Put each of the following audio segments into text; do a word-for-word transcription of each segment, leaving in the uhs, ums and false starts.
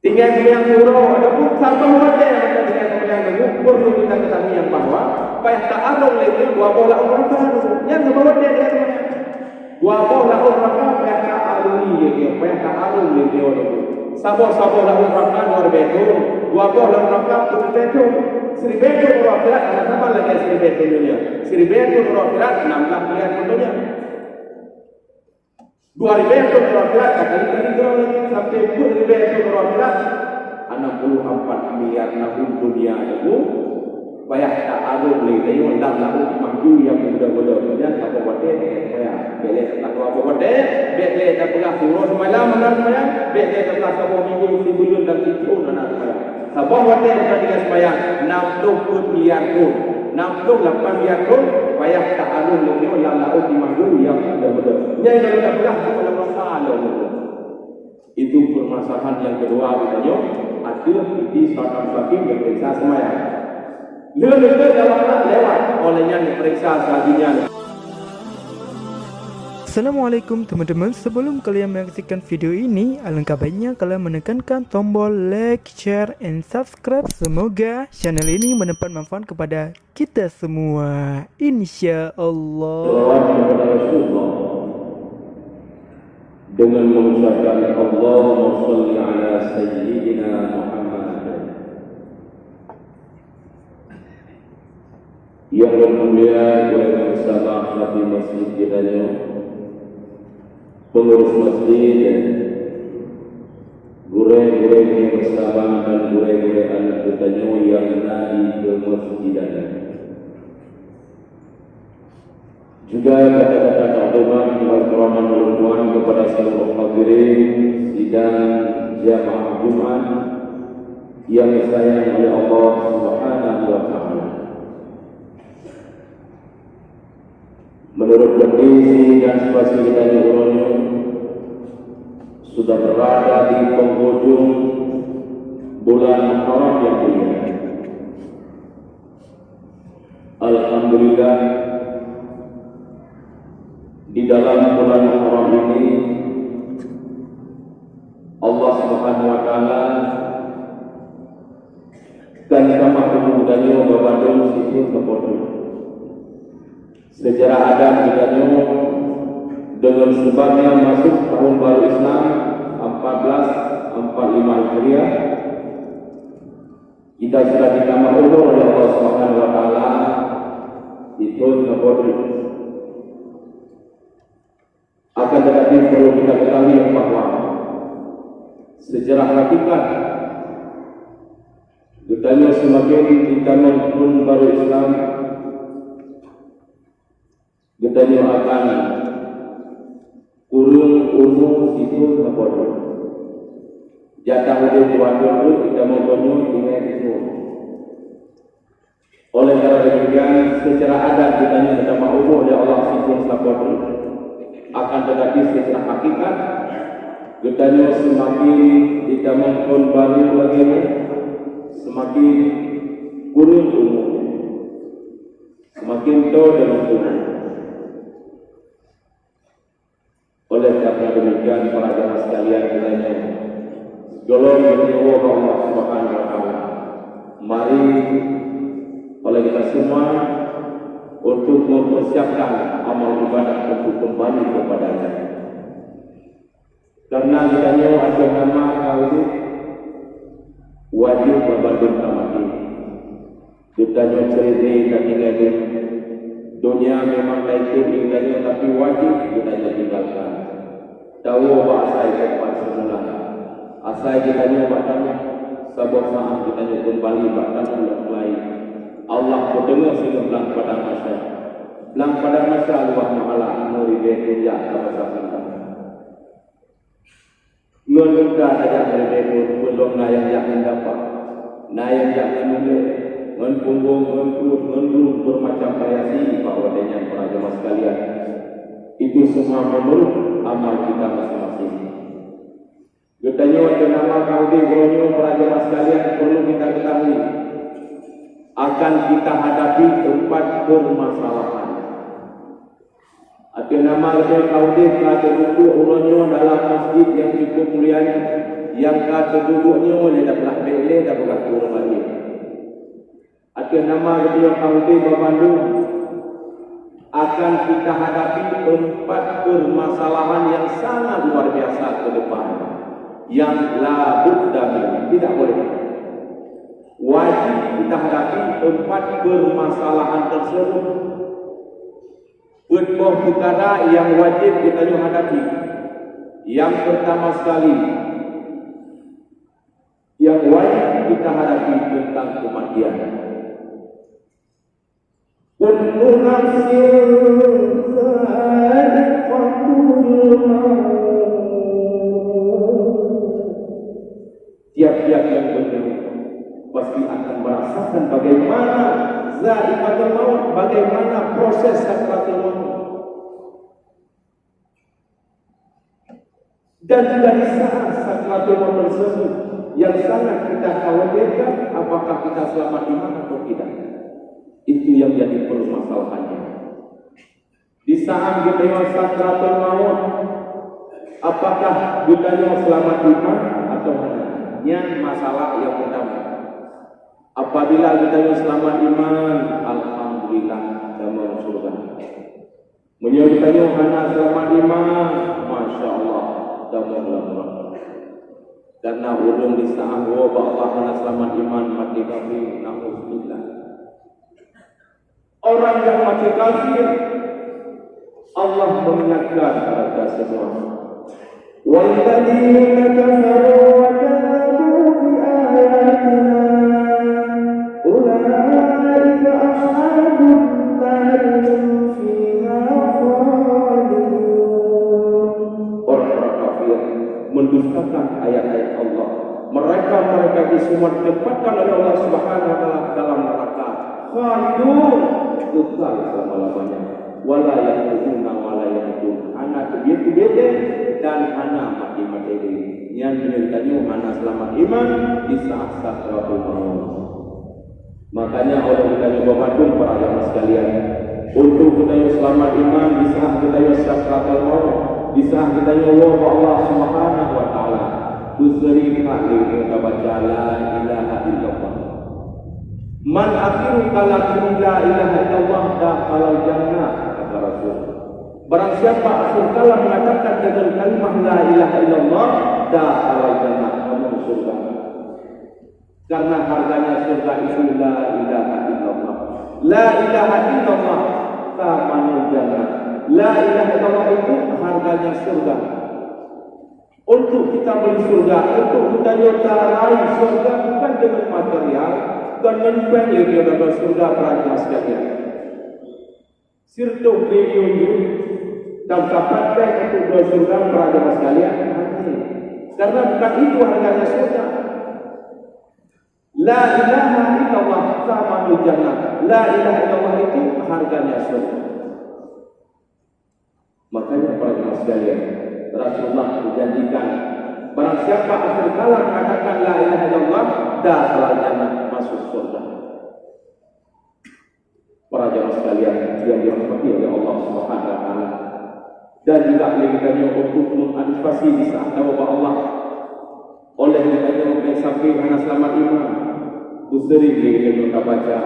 Tinggai seumayang uroe, ataupun saboh watèe masa tinggai seumayang nyoe, peureulèe kita ketahui nyang bahwa payah taadong lé nyoe dua boh laôt neuraka nyoe. Nyan saboh watèe tinggai seumayang. Dua boh laôt neuraka payah taadong lé nyoe, payah taadong lé nyoe. Saboh-saboh laôt neuraka dua ribèe thôn, dua boh laôt neuraka peuet ribèe thôn. Siribèe thôn uroe akhirat hana sama lagèe siribèe thôn donya. Siribèe thôn uroe akhirat nam blah miliar thôn donya. Dua ribèe thôn uroe akhirat ka kali-kali droe lagi, sampai peuet ribèe thôn uroe akhirat, anam puluh ampat miliar tahun dunia nyoe payah taadong lé tanyoe lam laôt mahdu nyang beudôh-beudôh. Nyan saboh watèe tinggai seumayang. Bèk lé tapeugah saboh watèe, bèk lé tapeugah siuroe simalam hana seumayang, bèk lé tapeugah saboh minggu, sibuleuen dan sithôn hana seumayang. Saboh watèe bukan tinggai seumayang, nam ploh peuet miliar thôn, nam ploh lapan miliar thôn, payah taadong lé nyoe lam laôt di mahdu nyang beudôh-beudôh. Nyan nyang tapeugah bukan lam masa lom. Itu permasalahan yang kedua geutanyoe, ateueh piti Siratal Mustaqim geupeuriksa seumayang. Lheueh-lheueh dalam lewat, oleh nyan diperiksa saginya. Assalamualaikum teman-teman, sebelum kalian menyaksikan video ini, alangkah baiknya kalian menekankan tombol like, share, and subscribe. Semoga channel ini mendapat manfaat kepada kita semua, insya Allah. Salawat kepada Rasulullah dengan mengucapkan Allahumma salli ala sayyidina Muhammad. Yang mulia gurèe-gurèe bersama khatib masjid geutanyoe, pengurus masjid, gurèe-gurèe nyang bersama dan gurèe-gurèe aneuk geutanyoe nyang na di keumeusijidan. Juga kata-kata takziman dan keuraman ulôn tuan kepada seluruh hadirin sidang jamaah Jumat yang disayang oleh Allah Subhanahu wa Ta'ala. Menurut kondisi dan situasi kita di uroe nyoe, sudah berada di penghujung bulan Muharram yang mulia. Alhamdulillah, di dalam bulan Muharram ini, Allah Subhanahu wa Ta'ala kan tamah umu geutanyoe babandum sithôn saboh thôn. Secara adat geutanyoe deungon seubab nyan masuk tahun baru Islam empat belas empat lima Hijriah, kita sudah ditamah umur oleh Allah Subhanahu wa Ta'ala di thôn saboh thôn. Akan tetapi, perlu kita ketahui bahwa secara hakikat, geutanyoe seumaken ditamong thôn baru Islam, geutanyoe akan kureueng umu sithôn saboh thôn. Jatah udép dua thôn rot ditamong tanyoe tinggai sithôn. Oleh karena demikian, secara adat geutanyoe ditamah umu lé Allah sithôn saboh thôn. Akan tetapi, secara hakikat, geutanyoe seumaken ditamong thôn baru lagèe nyan, seumaken kureueng umu, seumaken toe deungon umu. Oleh karena demikian, para jamaah sekalian, kiranya golom geutanyoe Allah Subhanahu wa Ta'ala. Mari, oleh kita semua, untuk mempersiapkan amal ibadah untuk kembali kepada-Nya. Karena geutanyoe ateueh nama ka udép, wajéb babandum tamaté. Geutanyoe cre-, ka tinggai donya. Donya memang ka ikot geutanyoe, tapi wajéb geutanyoe tinggalkan. Tawoe bak asai teumpat seumula. Asai geutanyoe bak tanoh, saboh saát geutanyoe keumbali bak tanoh nyang laén. Allah peuteungoh singoh lam padang mahsyar. Lam padang mahsyar luwah meuhala, meuribèe thôn jak ka masa pindah. Ngon muda tajak meuribèe thôn, peue lom na nyang jak ngon dapa, na nyang jak ngon ulèe, ngon punggong, ngon pruet, ngon rueng, bermacam variasi bak watèe nyan, para jamaah sekalian. Itu semua menurut amal kita masing-masing. Geutanyoe ateueh nama ka udép uroe nyoe, para jamaah sekalian, perlu kita ketahui, akan kita hadapi empat permasalahan. Ateueh nama lagèe ka udép ka teutuntut uroe nyoe dalam masjid nyang cukup mulia nyoe, Nyang ka teududuek nyoe lé tapeugah bék lé tapeugah ureuëng laén. Ateueh nama geutanyoe ka udeb banmandum, akan kita hadapi empat permasalahan yang sangat luar biasa ke depan, yang la budda min, tidak boleh. Wajib kita hadapi empat permasalahan tersebut. Peuet boh peukara nyang wajéb geutanyoe hadapi. Nyang peurtama sekali, nyang wajéb kita hadapi teuntang keumatian. Kullu nafsin dzaiqatul maut. Tiap-tiap yang bernyawa pasti akan merasakan bagaimana zaiqatul maut, bagaimana proses sakratul maut. Dan juga di saat sakratul maut tersebut, yang sangat kita khawatirkan, apakah kita selamat iman atau tidak. Itu yang jadi permasalahannya. Di saat geutanyoe sakratul maut, apakah geutanyoe seulamat iman atawa hana? Nyan masalah nyang peurtama. Apabila geutanyoe seulamat iman, alhamdulillah, tamong syeuruga. Meunyoe geutanyoe hana seulamat iman, masya Allah, tamong lam neuraka. Dan na ureuëng di saat woe bak Allah hana seulamat iman, maté kafé, naudzubillah. Orang yang mati kafir, Allah mengingatkan kepada semua, "Walladzina kafaru wa kadzdzabu bi ayatina ulaika ashabun nari hum fiha khalidun." Orang-orang kafir mendustakan ayat-ayat Allah. Mereka-mereka itu semua ditempatkan oleh Allah Subhanahu wa Taala dalam neraka. Khalidun, kekal selama-lamanya. Wala yamutuna wala yamutun. Hana teubiet-teubiet dan hana mati-mati. Nyan meunyoe tanyoe hana seulamat iman di saat sakratul maut. Makanya, oleh geutanyoe banmandum para jamaah sekalian, untuk geutanyoe seulamat iman di saat geutanyoe sakratul maut, di saat geutanyoe woe bak Allah Subhanahu wa Taala, beuseuring that lé geutanyoe tabaca la ilaha illallah. "Man akhiru kalamihi la ilaha illallah dakhalal jannah," kata Rasul. Barang siapa akhir kalam mengatakan dengan kalimah la ilaha illallah, dakhalal jannah, masuk syurga. Karena harganya surga itu la ilaha illallah. La ilaha illallah thamanul jannah. La ilaha illallah itu harganya surga. Untuk kita beli surga, untuk kita nyota raih surga bukan dengan material, bukan dengan bank yang dia dapat surga, para jemaah sekalian. Sireutoh triliun jeuet, dan sapat bèk untuk bloe syeuruga, para jamaah sekalian, hana. Karena bukan itu harganya syeuruga. La ilaha illallah thamanul jannah. La ilaha illallah itu harganya syeuruga. Makanya, para jamaah sekalian, Rasulullah menjanjikan, barang siapa akhir kalam mengatakan la ilaha illallah, dakhalal jannah, masuk surga. Para jamaah sekalian yang dirahmati oleh Allah Subhanahu wa Taala, dan juga lé geutanyoe untuk mengantisipasi di saat tawoe bak Allah, oleh geutanyoe bèk sampai hana seulamat iman, beuseuring lé geutanyoe tabaca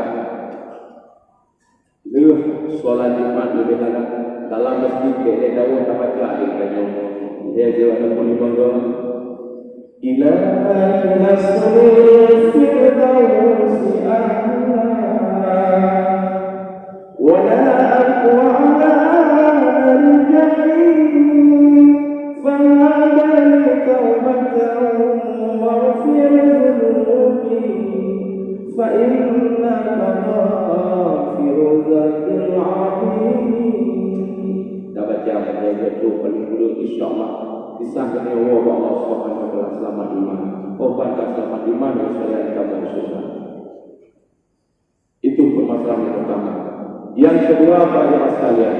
lheueh solat Jumat leubeh galak dalam masjid, bèk lé daweuh tabaca lé geutanyoe. Lhèe jeuet ataupun limong goe. إلهي نصر الفردوس أعلى، ولا أقوى على نار الجحيم، فهب لي توبة واغفر ذنوبي، فإنك غافر الذنب العظيم. Tabaca bak ayat dua puluh, insya Allah, bisa geutanyoe woe bak Allah Subhanahu wa Taala seulamat iman. Korban ka seulamat iman, dan sekalian ka masuk syeuruga. Itu permasalahan yang pertama. Yang kedua, para jamaah sekalian,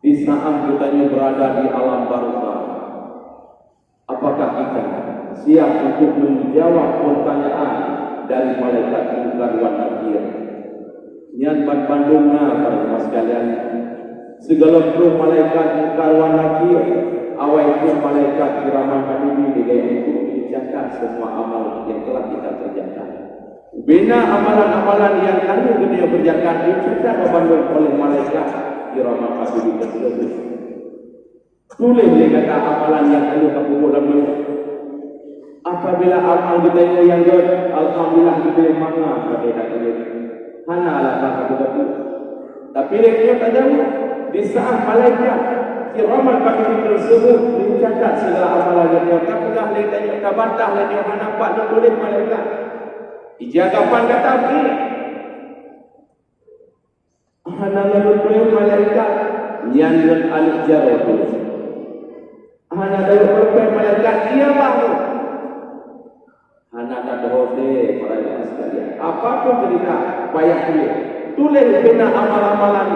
di saat geutanyoe berada di alam barzakh, apakah kita siap untuk menjawab pertanyaan dari malaikat Munkar wan Nakir? Nyan ban bandum na, para jamaah sekalian, sigohlom troh malaikat Munkar wan Nakir, Awai pun malaikat kiraman katibin lagée untuk mencatat semua amal yang telah kita kerjakan. Bina amalan-amalan nyang ka lheueh geutanyoe kerjakan, dicatat bandum oleh malaikat kiraman katibin tersebut. Tuléh lé gata amalan nyang ka lheueh tapeubuet lam donya. Apabila amal geutanyoe nyang gét, alhamdulillah geutanyoe mangat sabe tatuléh. Hana alasan tapeugah. Tapi lé nyoe tajaweueb, di saat malaikat kiraman katibin tersebut mencatat segala amalan geutanyoe, tapeugah lé tanyoe, tabantah lé tanyoe, hana pat neutuléh malaikat. Ija kapan gata bri? Hana laju tuléh malaikat nyan ngon aneuk jaroe tuléh. Hana laju tuléh malaikat, iya bah. Hana tadohose para jamaah sekalian. Apapun cerita, payah tuléh. Tuléh bina amal-amalan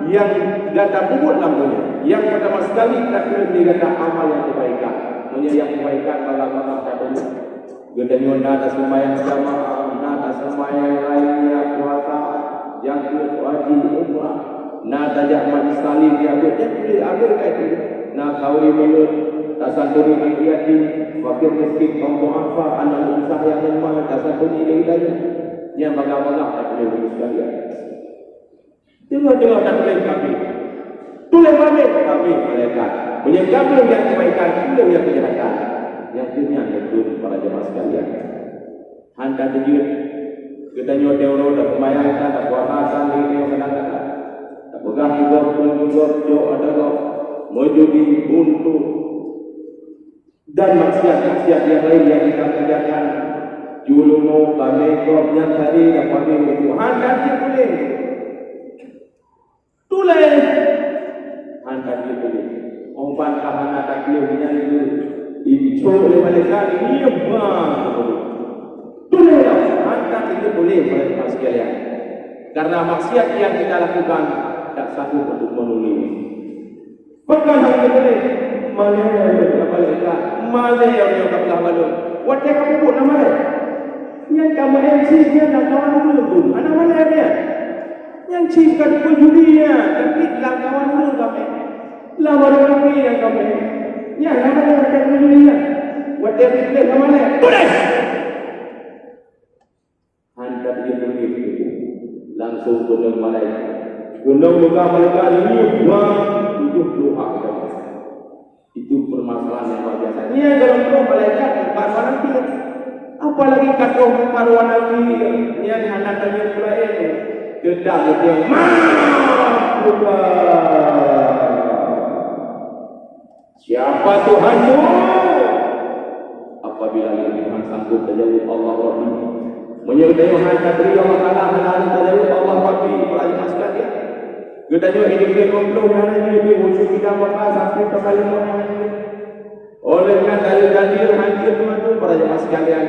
nyang gata peubuet lam donya. Nyang pertama sekali tatuléh lé gata amal nyang kebaikan. Meunyoe nyang kebaikan, bala-bala tatuléh. Geutanyoe na taseumayang jamaah, na taseumayang raya puasa, nyang keuh haji umrah, na tajak majlis taklim di abeuet, nyan abeuet ka itu. Na kawé mulod, tasantuni aneuk yatim, fakir miskin, kaum duafa, aneuk susah nyang lemah, tasantuni lé geutanyoe. Nyan bagaih-bagaih tatuléh sekalian. Teungoh-teungoh tatuléh kafé. Tuléh kafé, kafé malaikat. Meunyoe kafé nyang kebaikan, tuléh nyang keujahatan. Nyang keuh nyan beutôi para jamaah sekalian. Han ka teujeuet. Geutanyoe teuh uroe tapeumayang, tapuasa, tapeugah gob, peue gob, jok ateueh gob, meujudi, buntu. Dan maksiat-maksiat nyang laén nyang kita kerjakan, julumo, pamé gob, nyan tadi dan pamé buku, han ka jeuet tuléh. Tuléh. Han ka jeuet tuléh. Óh ban ka hana tatuléh nyan geuh, incok lé malaikat, ngieng bang. Tuléh dah, han ka jeuet tuléh, para jemaah sekalian. Karena maksiat yang kita lakukan tak sanggup untuk menulis. Pakon hana tuléh? Malée, ya malaikat. Malée, ya Allah, ka peugah balon. Watée ka peubuet na malée. Nyan ka meu'en cit nyan lam kawan ureueng tu. Hana malée nyan. Nyan cit ka dikeue judi nyan. Tapi lam kawan ureueng ka meu'en. Lam ureueng ramé nyan ka meu'en. Nyan na malée watée dikeue judi nyan. Watée dikeue na malée. Tuléh! Han ka jeuet tuléh, langsung keuneuk malaikat. Keuneuk peugah malaikat nyoe dua tujoh ploh haba. Itu permasalahan yang luar biasa. Nyan dalam rumoh malaikat bukan manusia. Apalagi ka troh maruah nabi, nyan hana tanyong peulaén. Teutap geutanyong, "Man Rabbuka?" Siapa Tuhanmu? Apabila geutanyoe han sanggup tajaweueb Allah Rabbi, meunyoe geutanyoe han tatri Allah Taala, hana tajaweueb Allah Rabbi, para jemaah sekalian. Geutanyoe ini geutanyoe goblok hana jeuet, wujud kita maka sampai ke kalimat hana jeuet. Oleh karena dalil-dalil han jeuet teuma tu, para jemaah sekalian.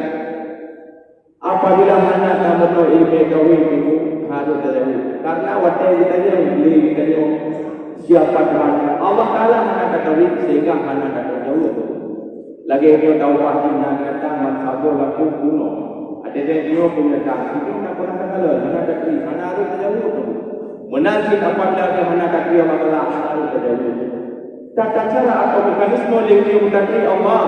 Apabila hana tameunoe ileumèe tauhid nyoe, harôh tajaweueb. Karena watèe geutanyong lé geutanyoe, "Siapa Tuhan?" Allah Taala hana tatauhid, sehingga hana tateupeujaweueb. Lagèe nyoe dakwah jih na nyata ban saboh lakoe bunoe. Até nyoe pun nyata, itu na pernah takalon, hana tatri, hana harôh tajaweueb. Meunan cit apabila hana tatri Allah Taala, hana harôh tajaweueb. Tata cara atau mekanisme lé ureueng meutatri Allah,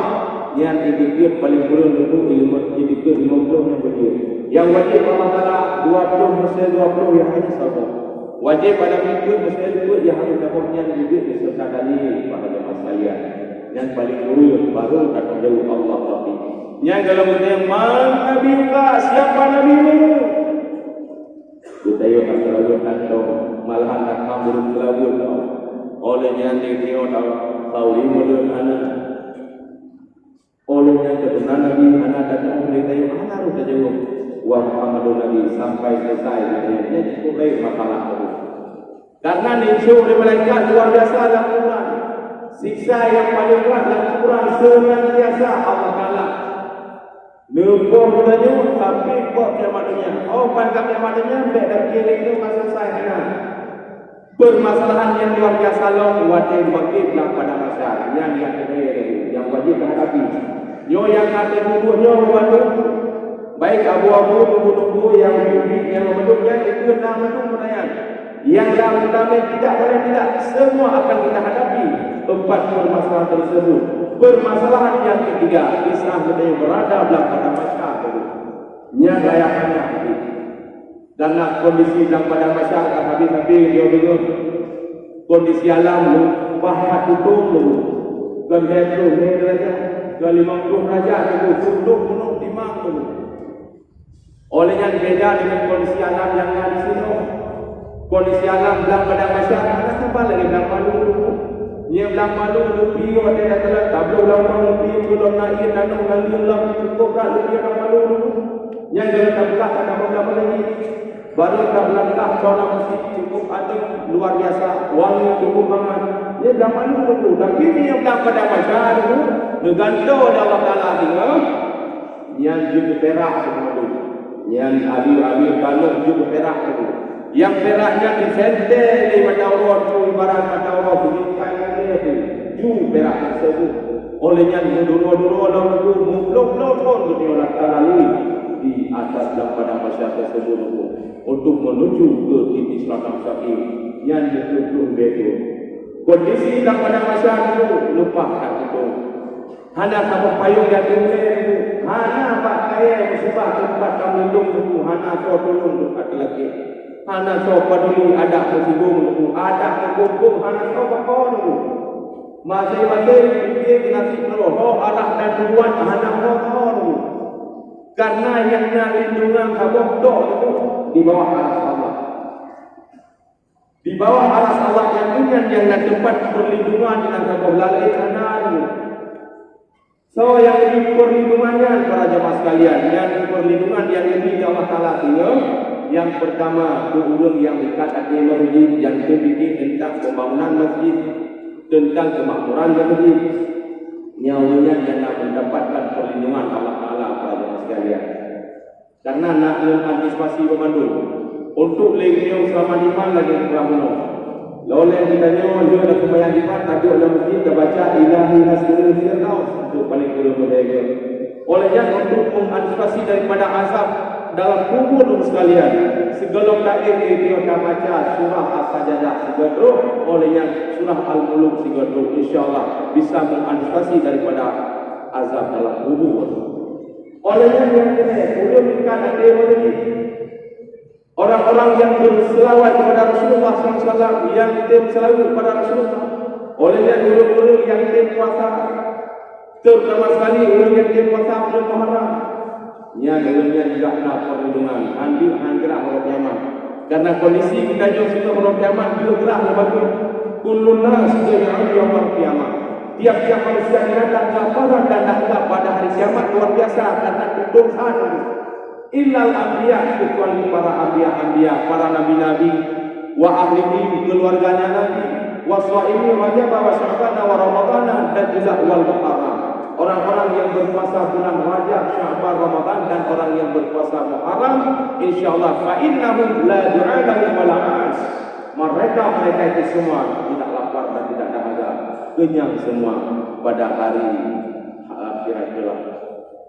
nyan itikeuet paleng kureueng leumoh, itikeuet, itikeuet limong ploh nyang wajéb. Nyang wajéb Allah Taala dua ploh, meusé dua ploh nyang harôh saboh. Wajéb pada itikeuet, meusé itikeuet nyang harôh saboh, nyan jeuet beserta dalil, para jemaah sekalian. Nyan paleng kureueng, baru tateupeujaweueb Allah Rabbi. Nyan kalau geutanyong, "Man nabiyuka?" Siapa nabimu? Geutanyong asai ureueng kantong, malahan that ham ureueng peulabeuet tau. Óh lheueh nyan lé nyoe tau, tau lé mulod hana. Óh lheueh nyan keuturonan Nabi hana tatu'oh lé tayue, hana rôh tajaweueb, "Wa Muhammadun Nabi," sampai selesai geutanyong. Nyan cukôp rayeuk masalah teuh. Karena neucok lé malaikat luar biasa lam kuburan. Siksa nyang paleng brat lam kuburan seunantiasa Allah Taala Neupoh geutanyoe sampai poh kiamat donya. Óh ban ka kiamat donya, bèk tapiké lé nyoe ka selesai, hana. Permasalahan nyang luar biasa lom watèe bangkét lam padang mahsyar. Nyan nyang keudua nyang wajéb tahadapi. Nyoe nyang ka teupeue nyoe bandum, baik abu-abu, teungku-teungku, nyang biet-biet, nyang bandum, nyan dikeue na mandum peunanyaan. Nyang lam damé tidak boleh tidak, semua akan kita hadapi. Empat permasalahan tersebut. Permasalahan yang ketiga, di saat geutanyoe berada dalam padang mahsyar tersebut. Nyan raya hana. Karena kondisi dalam padang mahsyar ka habéh-habéh dia deungoe. Kondisi alam leupah that tutong dulu. Kon lhèe ploh lhèe derajat, kon limong ploh derajat dulu, sundok gunong timang dulu. Oleh nyan beda dengan kondisi alam nyang na di sinoe. Kondisi alam blang padang mahsyar hana saban lagèe blang malu dulu. Nyan blang malu leupie watèe takalon tabloe lam rumoh leupie, gohlom na ié tanoh ngon lieng lam cukôp brat leupie blang malu dulu. Nyan gohlom tapeugah ka tamong-tamong lagi. Barô tabeulangkah, soe na meuseujid cukôp adoe luar biasa, wangi cukôp mangat. Nyan blang malu dulu. Tapi nyan blang padang mahsyar dulu, neugantoe lé Allah Taala singoh. Nyan jeuet keu pirak teuma lôn. Nyan abieu-abieu tanoh jeuet keu pirak teuma. Nyang pirak nyan disentée lé mata uroe teuma, ibarat mata uroe beujingkai lagèe nyan. Ju pirak tersebut. Oleh nyan, meuduroe-duroe lom teuma, meuplôh-plôh thon geutanyoe ka lalui di atas lam padang mahsyar tersebut teuma, untuk menuju ke titik siratal mustaqim. Nyan meuplôh-plôh lhèe thon. Kondisi lam padang mahsyar teuma leupah that tutong. Hana saboh payong nyang teulée teungku, hana bak kayée musibah teumpat tameulindong teungku, hana soe tulông teumpat teulakée. Hana soe paduli adak meusigong teungku, adak meugumpông hana soe bako teungku. Maséng-maséng pike keunaséb nyoe, ho arah dan tujuan hana soe teungku. Karena nyang na lindungan saboh tok teungku di bawah aras Allah. Di bawah aras Allah nyan, nyan nyang na teumpat peurlindungan nyang saboh lalée hana lé. Soe nyang geubri peurlindungan nyan, para jamaah sekalian? Nyan peurlindungan nyang geubri lé Allah Taala singoh, nyang peurtama keu ureuëng nyang meuikat até masjid, nyang teupike teuntang pembangunan masjid, teuntang keumakmuran masjid. Nyan ureuëng nyan nyang na meundapatkan peurlindungan Allah Taala, para jamaah sekalian. Karena na lôn antisipasi banmandum. Untuk lé geutanyoe seulamat iman lagée peugah bunoe. Lôn lé geutanyoe lheueh taseumayang Jumat, taduek lam masjid tabaca Ilahi Asril Firdaus untuk paléng kureueng meudeh geuh. Oleh nyan, untuk mengantisipasi daripada azab dalam kubur sekalian, sigohlom taéh lé geutanyoe tabaca surah As-Sajadah sigoe trok, oleh nyan surah Al-Muluk sigoe trok, insya Allah bisa mengantisipasi daripada azab dalam kubur. Oleh nyan nyang keuneuk ulôn ikat até meureuti. Orang-orang yang berselawat kepada Rasulullah sallallahu alaihi wasallam, yang tem selawat kepada Rasulullah. Oleh nyan ureuëng-ureuëng yang tem puasa, terutama sekali ureuëng yang tem puasa bulan Muharram. Nyan ureuëng nyan juga na peurlindungan, han jeuet han grah uroe kiamat. Karena kondisi geutanyoe singoh uroe kiamat jeuet grah lé bacut. Kullun nas jami'an yaumal qiyamah. Tiap-tiap manusia akan datang kelaparan dan datang pada hari kiamat luar biasa karena dosa. Illal anbiya, kecuali para anbiya-anbiya, para nabi-nabi, wa ahlihim, keluarganya Nabi, wa shaimi Rajab wa Sya'ban wa Ramadhan, dan juga wal Muharram. Orang-orang yang berpuasa bulan Rajab, Sya'ban, Ramadan, dan orang yang berpuasa Muharram, insya Allah, fa innahum la ju'a lahum wa la 'atas. Mereka, mereka itu semua tidak lapar dan tidak dahaga, kenyang semua pada hari akhirat kelak.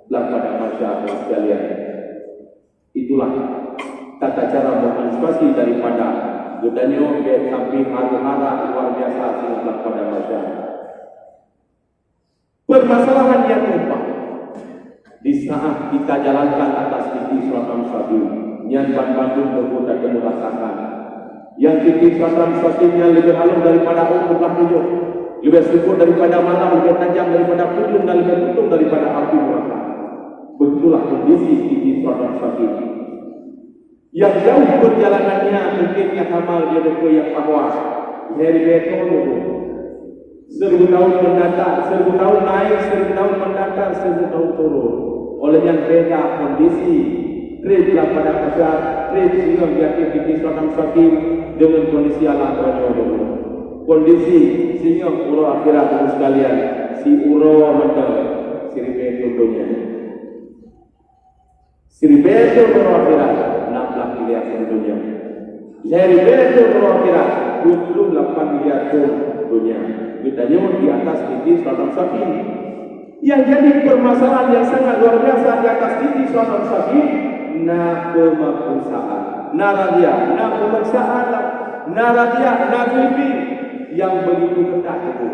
Lam padang mahsyar sekalian. Itulah tata cara mengantisipasi daripada geutanyoe bèk sampai huru-hara luar biasa singoh lam padang mahsyar. Permasalahan yang keempat, di saat kita jalankan atas titi siratal mustaqim, nyan banmandum teungku tateumé rasakan. Nyang titi siratal mustaqim nyan leubeh halom daripada uneuk blah tujoh, leubeh seupôt daripada malam, leubeh tajam daripada peudeueng, dan leubeh tutong daripada api neuraka. Begitulah kondisi titi siratal mustaqim. Nyang jauh perjalanannya mungkin nyang sama dia deungon nyang bahwa lhèe ribèe thôn dulu. Seribu tahun mendatar, seribu tahun naik, seribu tahun mendatar, seribu tahun turun. Oleh nyan beda kondisi trép lam padang mahsyar, trép singoh di ateueh titi siratal mustaqim deungon kondisi alam donya dulu. Kondisi singoh uroe akhirat, teungku sekalian, siuroe mantong siribèe thôn donya. Siribèe thôn uroe akhirat, nam blah miliar thôn donya. Lhèe ribèe thôn uroe akhirat, dua puluh lapan miliar thôn donya. Geutanyoe di atas titi siratal mustaqim. Yang jadi permasalahan yang sangat luar biasa di atas titi siratal mustaqim, na peumaksaan, na razia, na peumaksaan, na razia, na zulmi yang begitu ketat itu.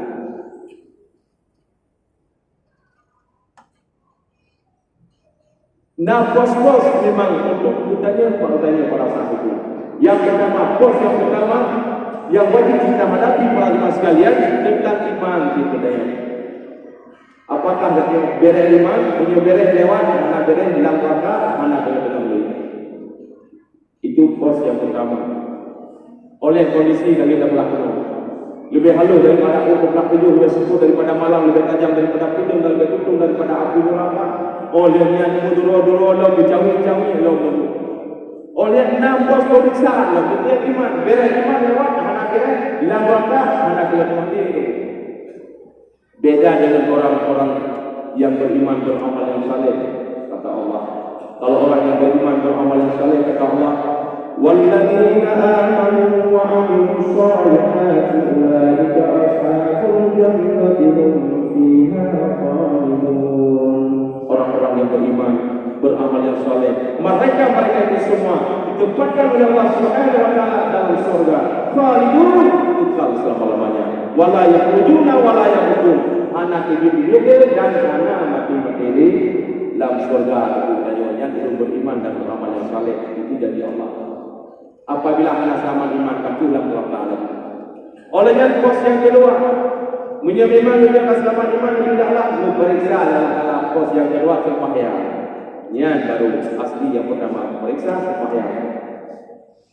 Na pos-pos memang untuk geutanyoe, geutanyoe para sahabat. Nyang pertama, pos nyang pertama yang wajib kita hadapi para jemaah sekalian tentang iman kita. Apakah geutanyoe bèrèh iman? Meunyoe bèrèh lewat, hana bèrèh lam neraka, hana bèrèh lam lé. Itu pos yang pertama. Oleh kondisi lagèe dah berlaku, lebih halus daripada api teuplak tujoh, lebih sempur daripada malam, lebih tajam daripada pedang, dan lebih tuntung daripada api neraka. Oleh nyan meuduro-duro lom, meucawi-cawi lom. Oleh nyan pos pemeriksaan lom, bukti iman, bèrèh iman lewat, hana bèrèh lam neraka, hana bèrèh lam lé. Beda dengan orang-orang yang beriman beramal yang saleh, kata Allah. Kalau orang yang beriman beramal yang saleh, kata Allah, "Walladzina amanu wa amilus shalihati ulaika ashabul jannati hum fiha khalidun." Orang-orang yang beriman, beramal yang saleh, mereka-mereka itu semua ditempatkan oleh Allah Subhanahu wa Taala dalam surga. Khalidun, kekal selama-lamanya. Wala yakhrujuna wala yamutun. Hana teubiet-biet dan hana maté-maté lé lam syurga. Itu tanyoe nyan ureueng beriman dan beramal yang saleh. Itu janji Allah. Apabila hana seulamat iman, ka kheueh lam neraka lagi. Oleh nyan pos nyang keudua, meunyoe memang hana seulamat iman, tidaklah meupareksa dalam pos nyang keudua, seumayang. Nyan baru asli nyang pertama, pareksa seumayang.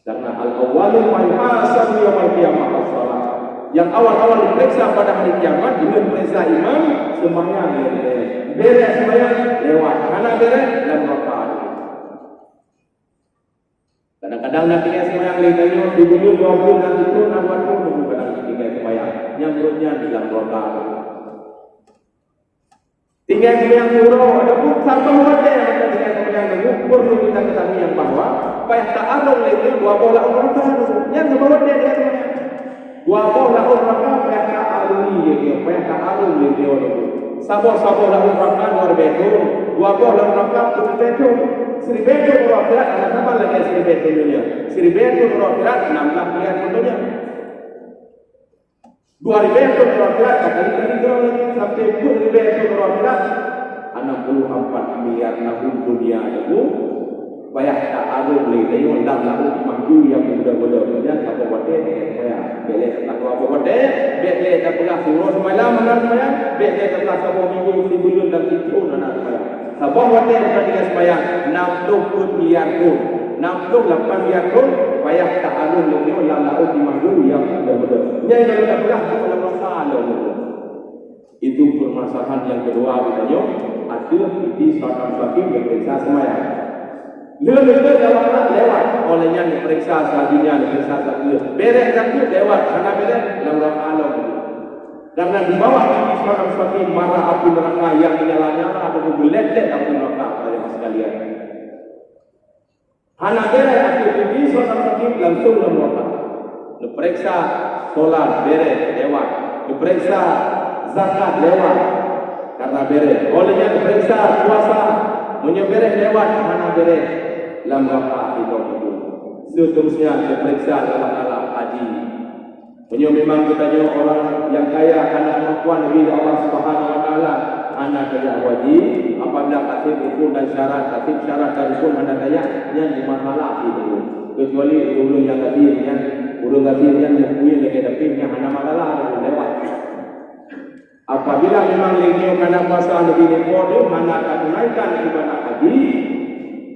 Karena al-awwalu man yuhasabu yaumal qiyamah as-shalah. Yang awal-awal diperiksa pada hari kiamat, dengan periksa iman, sembahyang yang beres. Beres sembahyang, lewat. Hana beres, dalam neraka. Kadang-kadang na tinggai sembahyang lé tanyoe, sibuleuen dua buleuen, na sibuleuen, na dua buleuen, kadang tinggai sembahyang. Nyang buleuen nyan dalam neraka. Tinggai sembahyang uroe, ataupun saboh watèe masa tinggai sembahyang nunggu, perlu kita ketahui yang bahwa payah taarung lé nyoe dua boh laôt raka nunggu. Nyan saboh watèe tinggai sembahyang. Dua boh laôt raka payah taarungi lé nyoe, payah taarung lé nyoe nunggu. Saboh-saboh laôt raka dua ribèe thôn, dua boh laôt raka peuet ribèe thôn. Siribèe thôn uroe akhirat hana sama lagèe siribèe thôn donya. Siribèe thôn uroe akhirat nam blah miliar thôn donya. Dua ribèe thôn uroe akhirat, ka kali-kali droe lagi, sampai peuet ribèe thôn uroe akhirat, anam puluh ampat miliar tahun dunia nyoe, payah taarung lé tanyoe lam laôt mahdu nyang meubeudôh-beudôh. Nyan saboh watèe tinggai sembahyang. Bèk lé tapeugah saboh watèe, bèk lé tapeugah siuroe seumalam hana sembahyang, bèk lé tapeugah saboh minggu, sibuleuen dan sithôn hana sembahyang. Saboh watèe bukan tinggai sembahyang, nam ploh peuet miliar thôn, nam ploh lapan miliar thôn, payah taarung lé nyoe lam laôt mahdu nyang meubeudôh-beudôh. Nyan nyang tapeugah bukan lam rasa lom. Itu permasalahan yang kedua, katanya, ateueh titi siratal mustaqim diperiksa sembahyang. Leuh-leuh lewat, lewat. Oleh nyan diperiksa saat dunia, diperiksa saat dunia. Beres satu lewat, hana beres, lam neraka lom. Karena di bawah titi siratal mustaqim mara api neraka yang menyala-nyala ataupun meulet-let api neraka, para jemaah sekalian. Hana beres até titi siratal mustaqim langsung lam neraka. Neupeuriksa solat beres lewat. Neupeuriksa zakat lewat. Karena beres. Oleh nyan neupeuriksa puasa. Meunyoe beres lewat, hana beres lam neraka até tong itu. Seterusnya neupeuriksa dalam alam haji. Meunyoe memang geutanyoe ureueng nyang kaya hana keumakuan neubi lé Allah Subhanahu wa Taala, hana tajak haji, apabila ka sép rukun dan syarat, ka sép syarat dan rukun hana tajak, nyan masalah sibeuna. Keucuali ureueng nyang gasien nyan, ureueng gasien nyan nyang kuyen lagèe dapéh nyan hana masalah, lewat. Apabila memang lé nyoe kana puasa neubi lé Po teuh hana tatunaikan ibadah haji,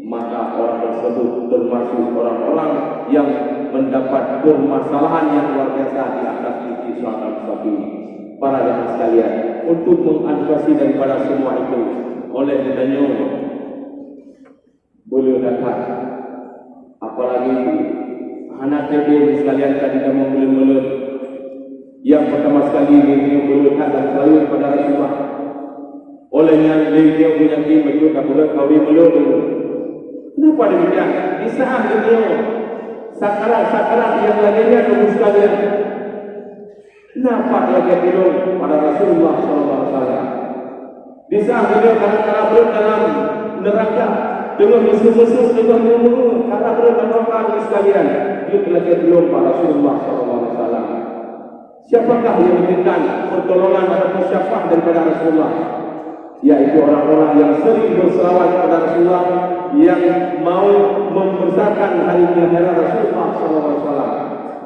maka orang tersebut termasuk orang-orang yang mendapat permasalahan yang luar biasa di atas titi siratal mustaqim. Para jemaah sekalian, untuk mengantisipasi daripada semua itu, oleh geutanyoe beu le that-that. Apalagi hana teubiet sekalian tadi kamoe meuleuet-meuleuet. Nyang peurtama sekali lé nyoe beu le that dan seulalu pada Rasulullah. Oleh nyan lé nyoe meunyakin beutôi ka beu le kawi meuleuet. Kenapa demikian? Di saat lé nyoe sakarat-sakarat nyang lagèe nyan, Teungku sekalian, na pat lagèe tulông pada Rasulullah sallallahu alaihi wasallam. Di saat beliau kadang-kadang berada dalam neraka, teungoh meuseu-meuseu, teungoh meungeue-ngeue, kadang berada dalam neraka sekalian, jeuet lagèe tulông pada Rasulullah sallallahu alaihi wasallam. Siapakah yang memberikan pertolongan ataupun syafaat daripada Rasulullah? yaitu orang-orang yang sering berselawat kepada Rasulullah, yang mau membesarkan hari kelahiran Rasulullah sallallahu alaihi wasallam.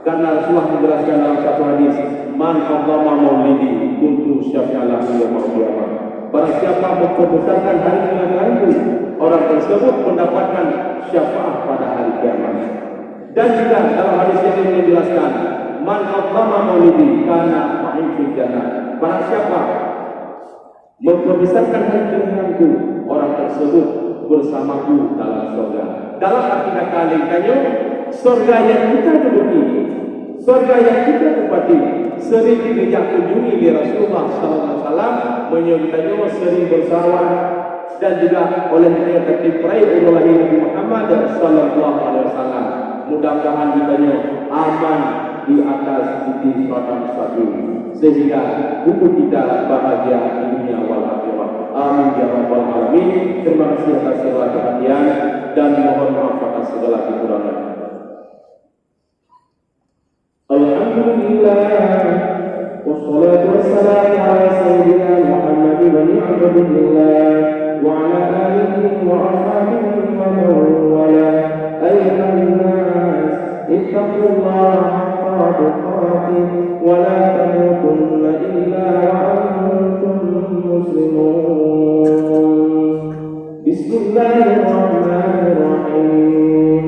Karena Rasulullah menjelaskan dalam satu hadis, "Man 'azzama maulidi kuntu syafi'an lahu yaumil qiyamah." Barang siapa memperbesarkan hari kelahiranku, orang tersebut mendapatkan syafaat pada hari kiamat. Dan juga dalam hadis yang lain dijelaskan, "Man 'azzama maulidi kana ma'i fil jannah." Barang siapa memperbesarkan hari kelahiranku, orang tersebut bersamaku dalam surga. Dalam arti kata laén tanyoe, surga yang kita duduki, surga yang kita tempati, sering geujak kunjungi lé Rasulullah sallallahu alaihi wasallam, meunyoe tanyoe sering berselawat dan juga oleh tanyoe tatiep peuraya uroe lahé Nabi Muhammad sallallahu alaihi wasallam. Mudah-mudahan geutanyoe aman di atas titi siratal mustaqim, sehingga buku kita bahagia di dunia wal akhirah. Amin ya rabbal alamin. Terima kasih atas segala perhatian dan mohon maaf atas segala kekurangan. Alhamdulillah, wassalatu wassalamu ala sayyidina Muhammad bin Abdillah wa ala alihi wa ashabihi wa man walah. Ayuhan nas, ittaqullaha haqqa tuqatih wa la tamutunna illa wa antum muslimun. Bismillahirrahmanirrahim.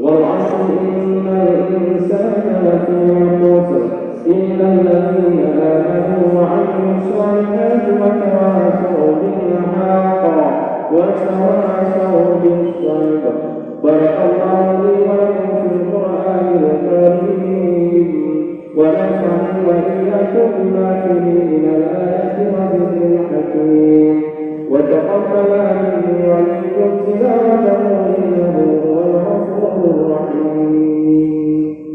Wal 'asri, innal insana lafi khusr, illa alladhina amanu wa 'amilus salihati wa tawasaw bil haqqi wa tawasaw bis sabr. Barakallahu li wa lakum fil Qur'anil Karim. ونفعني وإياكم بما فيه من الآيات والذكر الحكيم. وتقبل مني ومنكم تلاوته إنه هو الغفور الرحيم.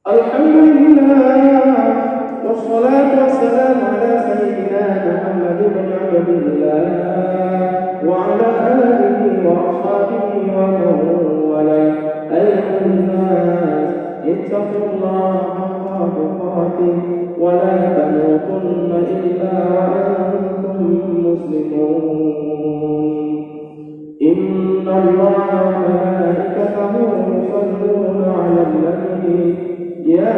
الحمد لله، والصلاة والسلام على سيدنا محمد بن عبد الله وعلى آله وأصحابه ومن والاه. أيها الناس، اتقوا الله حق تقاته ولا تموتن إلا وأنتم مسلمون. إن الله وملائكته يصلون على النبي، يا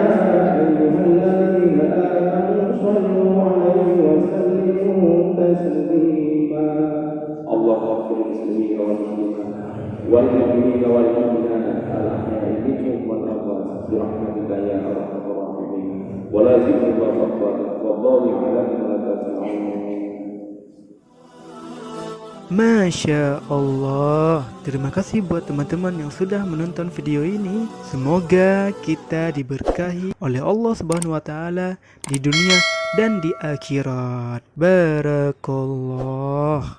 أيها الذين آمنوا صلوا عليه وسلموا تسليما. اللهم اغفر للمسلمين والمسلمات والمؤمنين والمؤمنات الأحياء منهم والأموات برحمتك يا أرحم الراحمين. ولا تزغ قلوبنا بعد إذ هديتنا وهب لنا من لدنك رحمة إنك أنت الوهاب. Masya Allah. Terima kasih buat teman-teman yang sudah menonton video ini. Semoga kita diberkahi oleh Allah Subhanahu wa Ta'ala di dunia dan di akhirat. Barakallah.